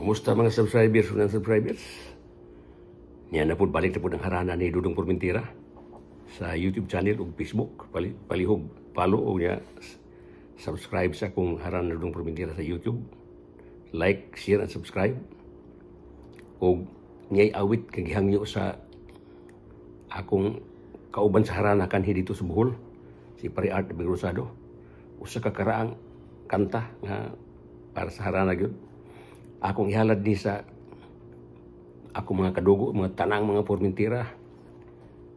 Kumusta mga subscribers ug non-subscribers? Niya na po, balik na po ng harana ni Dudong Formentera sa YouTube channel ug Facebook. Palihog, follow o niya, subscribe sa akong Harana Dudong Formentera sa YouTube. Like, share, and subscribe. Og niya'y awit kagihangyo sa akong kauban sa harana kanhi dito sa Bohol, si Pare Art Rosado. Usa ka karaang kanta nga para sa harana gyud. Akong ihalad ni sa akong mga kadugo, mga tanang mga Formentera,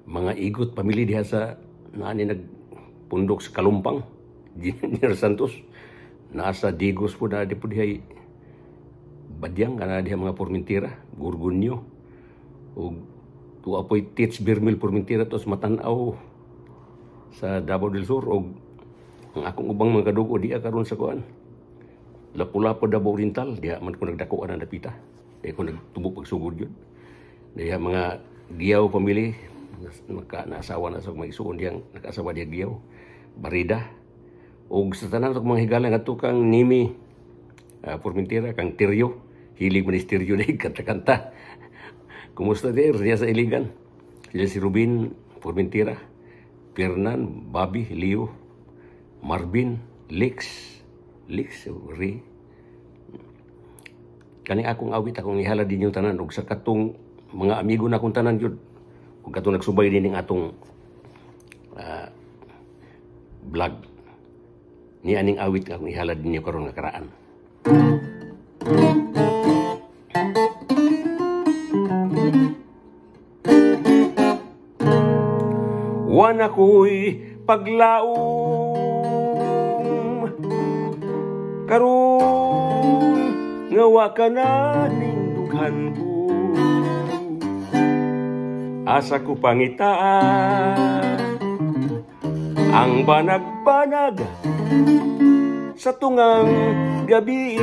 mga igot pamilya diha sa naani nagpundok sa Kalumpang, General Santos, nasa Digos po na di po diha Badyang kana diha mga Formentera, Gorgonio, ug tuwa po'y Tits Birmil Formentera tos Matanaw sa Davao del Sur, ug ang akong ubang mga kadugo diha karon sa kuan Lapu-Lapu, Davao Oriental, diha man ko nagdako ang dapita. Diha ko nagtubo pagsugod yun. Diha mga Giyaw pamilya, naka naasawa na sa mga isuon diyang nakaasawa diha Giyaw, Barida. Og sa tanan sa mga higala ngadto kang Nimi Formentera, kang Tiryo, hilig man ni Tiryo na kanta-kanta. Kumusta dir diha sa Iligan? Sila si Rubin Formentera, Fernan, Bobby, Leo, Marvin, Lex, Lex, Ray. Kani akong awit akong ihalad din yung tanan og sa katong mga amigo na akong tanan jud ug katong nagsubay din ning atong vlog. Ni aning awit nga akong ihalad ninyo karon nga karaan. Wana ko'y paglaom karon nga wa ka na ning dughan ko, asa ko pangitaan ang banag-banag sa tungang gabi.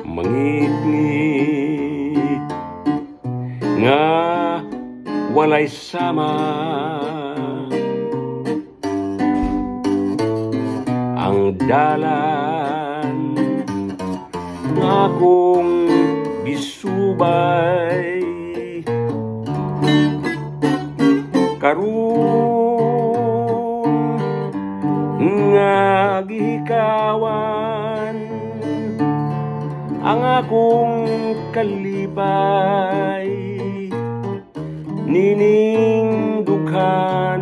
Mangitngit nga walay sama ang dalan nga akong gisubay. Karon nga gihikawan ang akong kalipay nining dughan.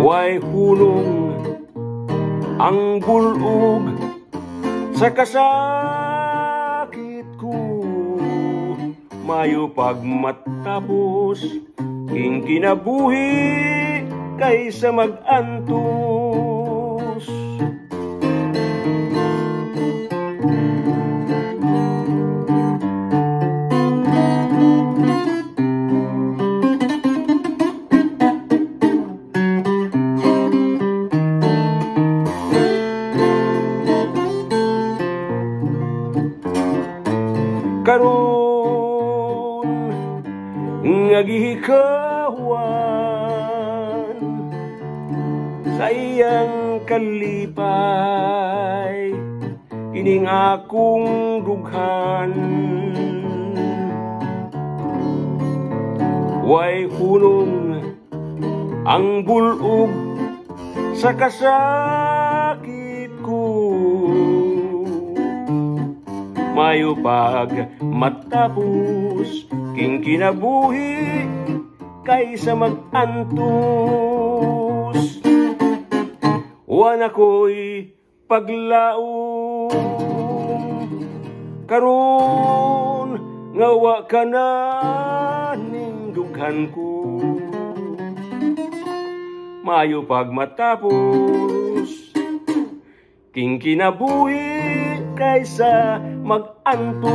Way hulong ang bulog sa kasakit ko, mayo pagmatapos king kinabuhi kaysa mag-antos. Karon nga gihikawan sa iyang kalipay kining akong dughan. Way hunong ang bulog sa kasakit ko, mayo pag matapos king kinabuhi kaysa mag-antos. Wana ko'y paglaom karon nga wa ka na ning dughan ko, mayo pag matapos king kinabuhi kaysa mag-antos.